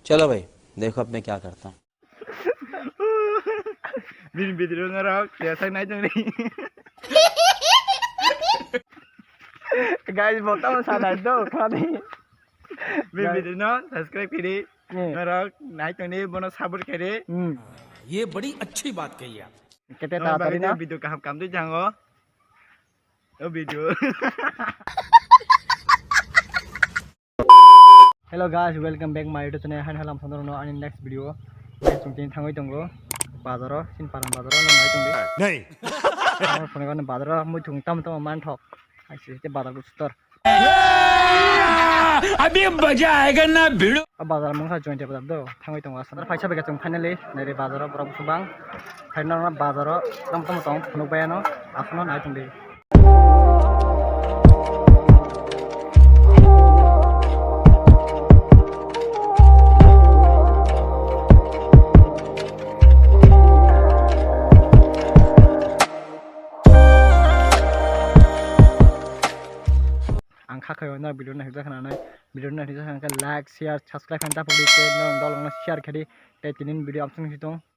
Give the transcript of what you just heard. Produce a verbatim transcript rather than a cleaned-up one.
चलो भाई, देखो अब मैं क्या करता हूँ। Bini video no rok, ya sai nai tong di. Guys, bottom sa nai do, khani. Bini video no subscribe kiri. Hmm. No rok, nai tong di, bono support kiri. Hmm. ये बड़ी अच्छी बात कही आप। Kete ta tari na. Video kaham kam di jango. O video. Hello guys, welcome back my YouTube channel. Hain halam sandro no ani next video. Guys, chwng tini thangwi tongo bazaro, sin paran bazaro no nai tongdi. Nei. Amo phone gani bazaro muithung tam tam man thok. Ai se te bazar ko sutor. अभी मजा आएगा ना भिड़ो। O bazar mungkha join te bazar do thangwi tongo asana. Phaisa bega chwng finally nai re bazaro borok bwswk bang. Phaina bazaro tam tam tong phunuk bayano asana nai tongdi. Ang kha khayo na video na hijak khana nai, video na hijak khana like, share, subscribe khan tapok di, tei no dolong no share khadi, tei tinin video amsung hitong.